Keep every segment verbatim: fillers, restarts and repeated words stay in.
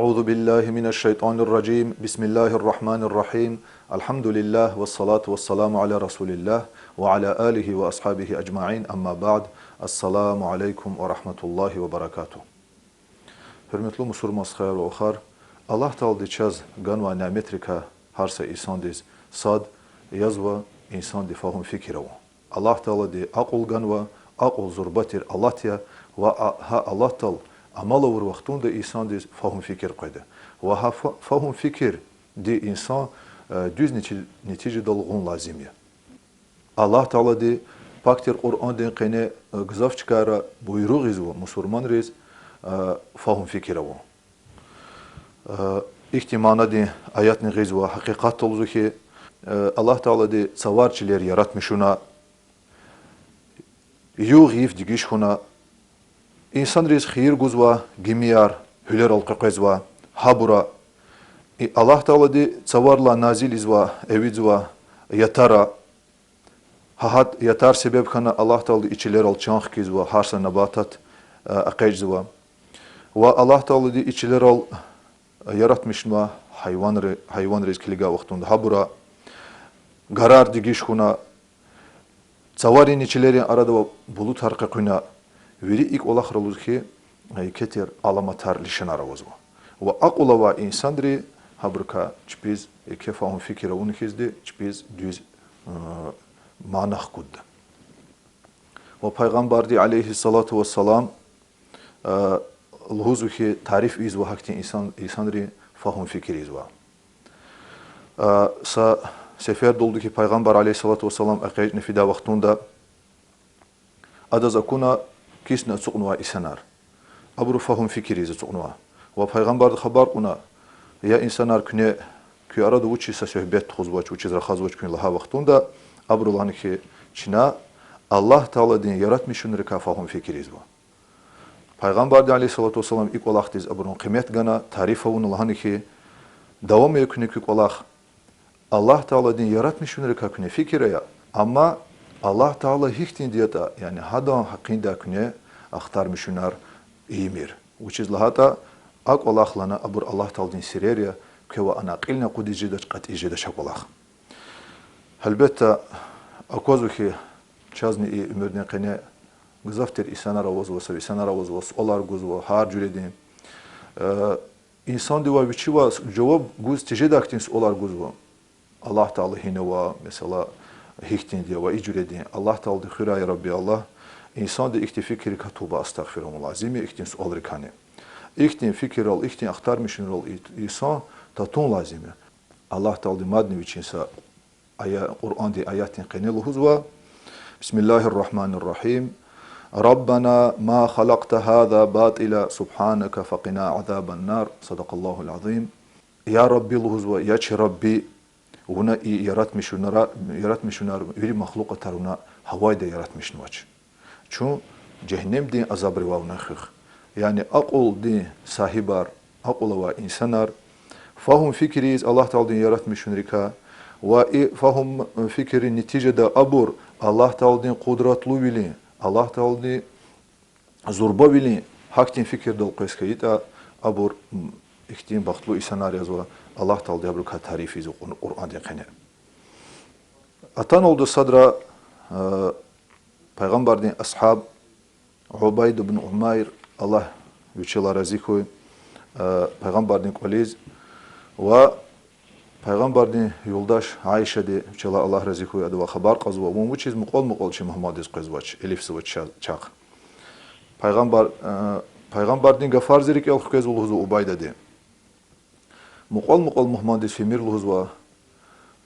أعوذ بالله من الشيطان الرجيم. بسم الله الرحمن الرحيم. الحمد لله والصلاة والسلام على رسول الله وعلى آله وأصحابه أجمعين. أما بعد. السلام عليكم ورحمة الله وبركاته. Гьуьрметлу мусурман стхаяр ва вахар, Аллагь Таалади чаз ганвай няметрикай гьар са инсандиз сад язва инсанди фагьум-фикир авун. Аллагь Таалади акьул ганва, акьул зурба тир алат я, ва а-, гьа алатдал амал авур вахтунда инсандиз фагьум-фикир къведа. Ва гьа фа-, фагьум-фикирди инсан, э, дуьз нити-, нетижадал гъун лазим я. Аллагь Таалади пак тир Къуръандин къене, э, гзаф чкайра буйругъ ийизва мусурманриз, э, фагьум-фикир авун. Э, ихьтин манадин аятни гъизва, гьакъикъатда лугьузва хьи, э, Аллагь Таалади цавар чилер яратмишуна, югъ-йиф дегиш хьуна, инсанриз хийир гузва, гимияр, гьуьлерал къекъвезва, гьабура. И Аллагь Таалади цаварилай назил ийизва, эвичӀзава ятара. Гьа гьа ятар себеб хьана Аллагь Таалади и чилерал чан хкизва, гьар са набатат, э, экъечӀзава. Ва Аллагь Таалади и чилерал яратмишнава гьайванри-, гьайванриз килигай вахтунда гьабура, гарар дегиш хьуна, цаваринни чилерин арада авай булутар къекъуьна, вири и кӀвалахра лугьуз хьи, еке тир аламатар, лишанар авазва. Ва акьул авай инсанри гьабурукай чпиз еке фагьум-фикир авуна хьизди чпиз дуьз, э, мана хкудда. Ва Пайгъамбарди, عليه الصلاة والسلام, э, лугьузва хьи, тариф ийизва гьахьтин инсан, инсанрин фагьум-фикир ийизвай. Э, са сеферда лугьуда хьи, Пайгъамбар, عليه الصلاة والسلام, экъечӀна фидай вахтунда адаз акуна кисна ацукьнавай инсанар. Абуру фагьум-фикир ийиз ацукьнава. Ва Пайгъамбарди хабар кьуна: я инсанар, куьне, куь арада вучиз са суьгьбет тухузвач, вучиз рахазвач куьн лагьай вахтунда, абуру лагьана хьи, чна Аллагь Тааладин яратмишунрикай фагьум-фикир ийизва. Пайгъамбарди, عليه الصلاة والسلام, и кӀвалахдиз абурун къимет гана, тариф авуна, лагьана хьи, давам ая куьне куь кӀвалах, Аллагь Тааладин яратмишунрикай куьне фикир ая, амма Аллагь Таала гьихьтинди ятӀа, яни гьадан гьакъиндай куьне ахтармишунар ийимир. Вучиз лагьайтӀа а кӀвалах лагьана абур Аллагь Тааладин сирер я, квевай ана кьилни акъудиз жедач, кьатӀиз жедач а кӀвалах. Гьелбетда, аквазва хьи, чазни и уьмуьрдин къене гзаф тир инсанар авазва, са инсанар авазва, суалар гузва гьар жуьредин. Э, инсандивай вичивай с-, жаваб гуз тежедай хьтин суалар гузва. Аллагь Таала гьинава, месела, гьихьтинди я ва и жуьредин. Аллагь Таалади хуьрай, я Рабби Аллагь, инсанди ихьтин фикиррикай туба, астагъфируллагь, лазим я ихьтин суалрикайни. Ихьтин фикиррал, ихьтин ахтармишунрал и-, инсан татун лазим я. Аллагь Таалади мадни вичин са ая-, Къуръандин аятдин къене лугьузва: بسم الله الرحمن الرحيم. ربنا ما خلقت هذا باطلا سبحانك فقنا عذاب النار. صدق الله العظيم. Я Рабби, лугьузва, я чи Рабби, вуна и яратмишунара-, яратмишунар, вири махлукьатар вуна гьавайда яратмишнавач. Чун жегьеннемдин азабривай вуна хуьх. Яни акьулдин сагьибар, акьул авай инсанар фагьум-фикир ийиз Аллагь Тааладин яратмишунрикай ва и фагьум-фикиррин нетижада абур Аллагь Тааладин къудратлувилин, Аллагь Тааладин зурбавилин гьахьтин фикирдал къвез хьайитӀа, абур, м, ихьтин бахтлу инсанар язва, Аллагь Таалади абурукай тариф ийизва Къур-, Къуръандин къене. Атаналда садра, э, Пайгъамбардин асгьаб Убайд ибн Умайр, Аллагь вичелай рази хьуй, э, Пайгъамбардин кӀвализ ва Пайгъамбардин юлдаш Аишади, вичелай Аллагь рази хьуй, адавай хабар кьазва: вун вучиз мукьвал-мукьвал чи мугьмандиз къвезвач, илифзавач ча-, чахъ? Пайгъамбар, э, Пайгъамбардин гафар зи рикӀел хквезва, лугьузва Убайдади. Мукьвал-мукьвал мугьмандиз фимир, лугьузва,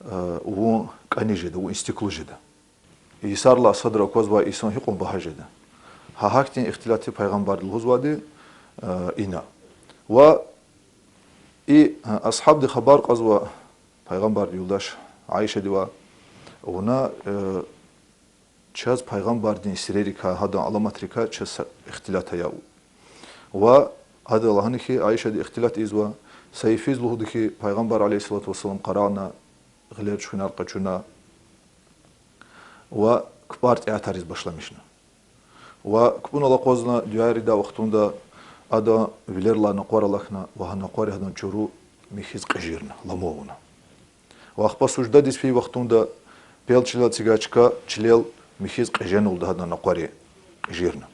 э, вун кӀани жеда, вун истиклу жеда. Йисарилай садра аквазвай инсан гьикьван багьа жеда. Гьа гьахьтин ихтилат я Пайгъамбарди лугьузвайди, э, ина. Ва и, э, асгьабди хабар кьазва Пайгъамбардин юлдаш Аишадивай: вуна, э, чаз Пайгъамбардин сирерикай, гьадан аламатрикай чаз са ихтилат ая. Ва ада лагьана хьи, Аишади ихтилат ийизва, са йифиз лугьуда хьи, Пайгъамбар, عليه الصلاة والسلام, къарагъна, гъилер-чуьхуьнар къачуна ва кпӀар тӀеатариз башламишна. Ва кпӀунал акъвазна дуьаяр ийидай вахтунда, Ада вилерилай накъвар алахьна ва гьа накъвари адан чуру михьиз кьежирна, ламу авуна. Ва ахпа суждадиз фейи вахтунда пел чилел цигай чка чилел михьиз кьежена лугьуда гьадан накъвари кьежирна.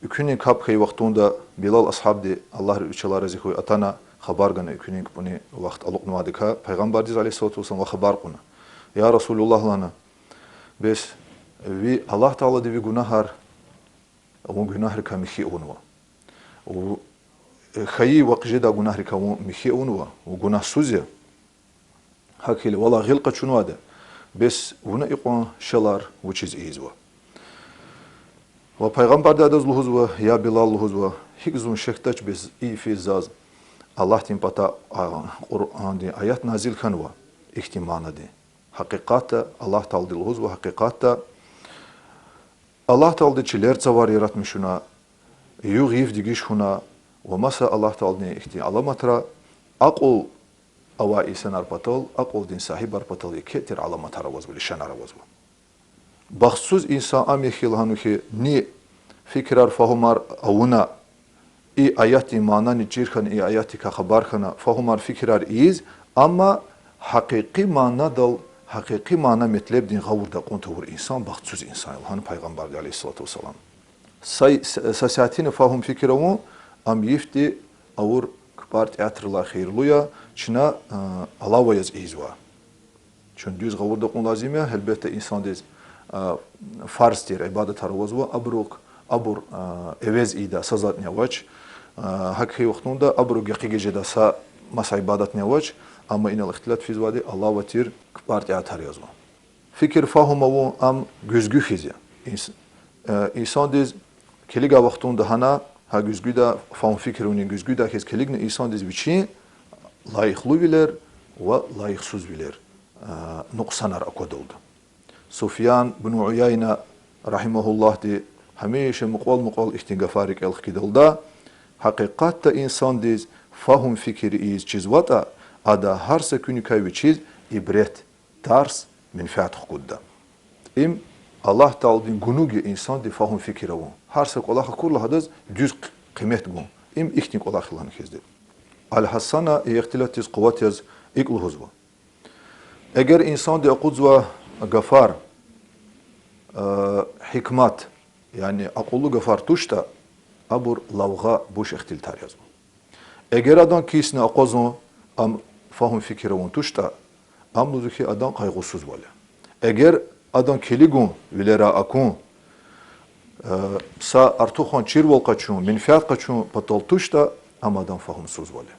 Экуьнин капӀ хьайи вахтунда Билал асгьабди, Аллагь вичелай рази хьуй, атана хабар гана экуьнин кпӀунин вахт алукьнавайдакай Пайгъамбардиз عليه الصلاة والسلام ва хабар кьуна. Я Расулуллагь, лагьана, бес ви Аллагь Таалади ви гунагьар, вун гунагьрикай михьи авунва. Вун хьайи ва хъжедай гунагьрикай вун михьи авунва, вун гунагьсуз я. ГьакӀ хьайила валай гъил къачунвайди, бес вуна икьван шелар вучиз ийизва? Ва Пайгъамбарди адаз лугьузва, я Билал, лугьузва, гьикӀ зун шехьдач, бес и йифиз заз Аллагьдин патай, а, Къуръандин аят назил хьанва ихьтин манадин. Гьакъикъатда Аллагь Таалади лугьузва, гьакъикъатда Аллагь Таалади чилер цавар яратмишуна, югъ-йиф дегиш хьуна ва маса Аллагь Тааладин ихьтин аламатра, акьул авай инсанар патал, акьулдин сагьибар патал еке тир аламатар авазва, лишанар авазва. Бахтсуз инсан ам я хьи, лагьанва хьи, ни фикирар, фагьумар авуна, и аятдин манани чир хьана, и аятдикай хабар хьана, фагьумар, фикирар ийиз, амма гьакъикъи манадал, гьакъикъи мана-метлебдин гъавурда акьун тавур инсан бахтсуз инсан я, лагьана Пайгъамбарди عليه الصلاة والسلام. Са, са, са сятина фагьум-фикир авун, ам йифди авур кпӀар-тӀеатррилай хийирлу я, чна, а, алава яз ийизва. Чун дуьз гъавурда акьун лазим я, гьелбетда, инсандиз, а, фарз тир ибадатар авазва, абурук, абур, а, эвез ийидай са затӀни авач, а, гьакӀ хьайи вахтунда абурук гекъигиз жедай са маса ибадатни авач, амма инал ихтилат физвайди алава тир кпӀар-тӀеатр язва. Фикир, фагьум авун ам гуьзгуь хьиз я. Инс-, э, инсандиз килигай вахтунда гьана, гьа гуьзгуьдай, фагьум-фикир авунин гуьзгуьдай хьиз килигна инсандиз вичин лайихлувилер ва лайихсузвилер, э, нукьсанар аквада лугьуда. Суфьян бну Уяйна, رحمه الله, гьамиша мукьвал-мукьвал ихьтин гафар рикӀел хкида лугьуда: гьакъикъатда инсандиз фагьум-фикир ийиз чизватӀа, ада гьар са куьникай вичиз ибрет, дарс, менфят хкудда. Им Аллагь Тааладин гунуг я инсандин фагьум-фикир авун. Гьар са кӀвалах акурла гьадаз дуьз къимет гун. Им ихьтин кӀвалах я лагьана хьизди. Аль-Гьассана и ихтилатдиз къуват яз икӀ лугьузва: эгер инсанди акъудзавай гафар, э, гьикмат, яни акьуллу гафар туштӀа, абур лавгъа, буш ихтилатар язва. Эгер адан кисни акъвазун, ам фагьум-фикир авун туштӀа, ам лугьузва хьи, адан къайгъусузвал я. Эгер адан килигун, вилерай акун, э, са артухан чирвал къачун, менфят къачун патал туштӀа, ам адан фагьумсузвал я.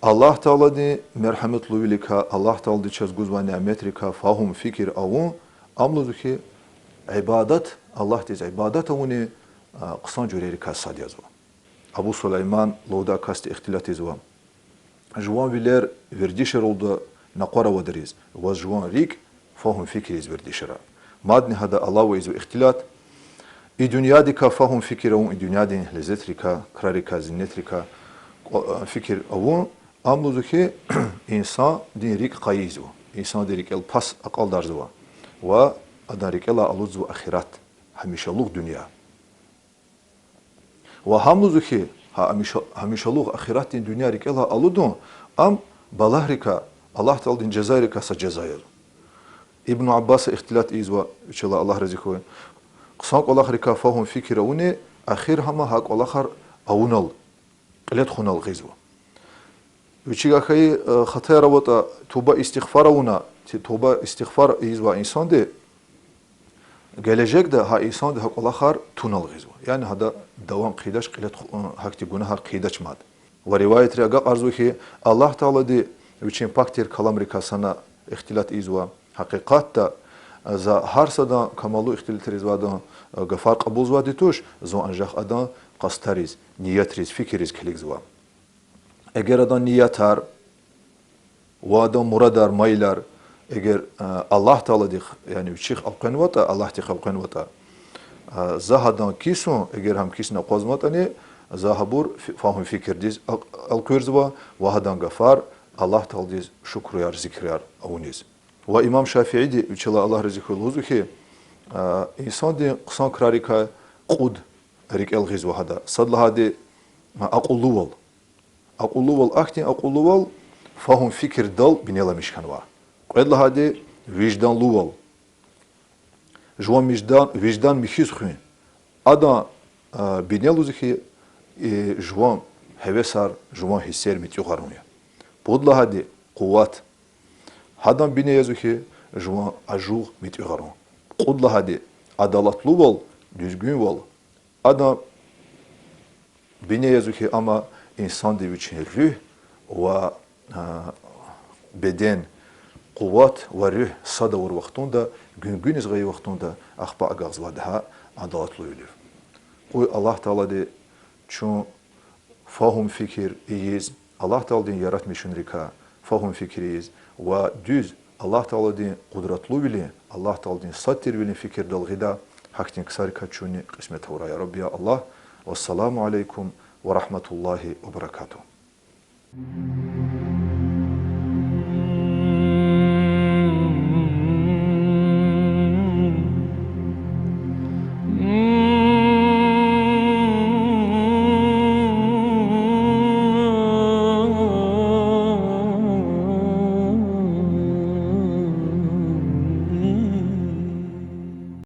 Аллагь Тааладин мергьяматлувиликай, Аллагь Таалади чаз гузвай няметрикай фагьум-фикир авун, ам лугьузва хьи, ибадат, Аллагьдиз ибадат авунин, а, хъсан жуьрейрикай сад язва. Абу Сулайман лугьудай касди ихтилат ийизва: жуван вилер вердишаралда накъвар авадариз, ваз жуван рикӀ фагьум-фикир ийиз вердишара. Мадни гьада алава ийизва ихтилат: и дуьньядикай фагьум-фикир авун, и дуьньядин лезетрикай, крарикай, зиннетрикай кӀва-, фикир авун, ам лугьузва хьи, инсандин рикӀ къайи ийизва, инсандин рикӀел пас акьалдарзава ва адан рикӀелай алудзава ахират, гьамишалугъ дуьнья. Ва гьам лугьузва хьи, гьа-, гьамиша-, гьамишалугъ ахиратдин дуьнья рикӀелай алудун, ам балагьрикай, Аллагь Тааладин жазайрикай са жаза язва. Ибну Аббаса ихтилат ийизва, вичелай Аллагь рази хьуй: хъсан кӀвалахрикай фагьум-фикир авуни, ахир гьама гьа кӀвалахар авунал, кьиле тухунал гъизва. Вичивай хьайи, э, хатаяр аватӀа, туба-истигъфар авуна, ти-, туба-истигъфар ийизвай инсанди, гележегда гьа инсанди гьа кӀвалахар тунал гъизва. Яни гьада давам хъийидач, кьиле туху-, э, гьахьтин гунагьар хъийидач мад. Ва риваятри агакьарзава хьи, Аллагь Таалади вичин пак тир каламрикай сана ихтилат ийизва: гьакъикъатда за гьар садан камаллу ихтилатриз вадан, э, гафар кьабулзавайди туш, зун анжах адан къастариз, ниятриз, фикирриз килигзава. Эгер адан ниятар ва адан мурадар, майлар, эгер, э, Аллагь Тааладихъ, яни вичихъ элкъвенватӀа, Аллагьдихъ элкъвенватӀа, э, за гьадан кисун, эгер гьам кисни акъвазнаватӀани, за гьабур фи-, фагьум-фикирдиз эл-, элкъуьрзава ва гьадан гафар Аллагь Тааладиз шукруяр, зикрар авуниз. Ва имам ШафиӀиди, вичелай Аллагь рази хьуй, лугьузва хьи, э, инсандин хъсан крарикай кьуд рикӀел гъизва гьада. Сад лагьайди, акьуллувал. Акьуллувал, ахьтин акьуллувал, фагьум-фикирдал бинеламиш хьанва. Кьвед лагьайди, вижданлувал. Жуван виждан, виждан михьиз хуьн. Адан, а, бине лугьуз хьи, жуван гьевесар, жуван гьиссер муьтӀуьгъарун я. Пуд лагьайди, къуват. Гьадан бине язва хьи, жуван ажугъ муьтӀуьгъарун. Кьуд лагьайди, адалатлувал, дуьзгуьнвал. Адан бине язва хьи, амма инсанди вичин руьгь ва, а, беден, къуват ва руьгь сад авур вахтунда, гуьнгуьниз гъайи вахтунда, ахпа агакьзавайди гьа адалатлувилив. Къуй Аллагь Таалади чун фагьум-фикир ийиз, Аллагь Тааладин яратмишунрикай фагьум-фикир ийиз ва дуьз Аллагь Тааладин къудратлувилин, Аллагь Тааладин сад тирвилин фикирдал гъида, гьахьтин ксарикай чунни кьисмет авурай, я Рабби, я Аллагь. Вассаламу алейкум ва рахматуллагьи ва баракатугь.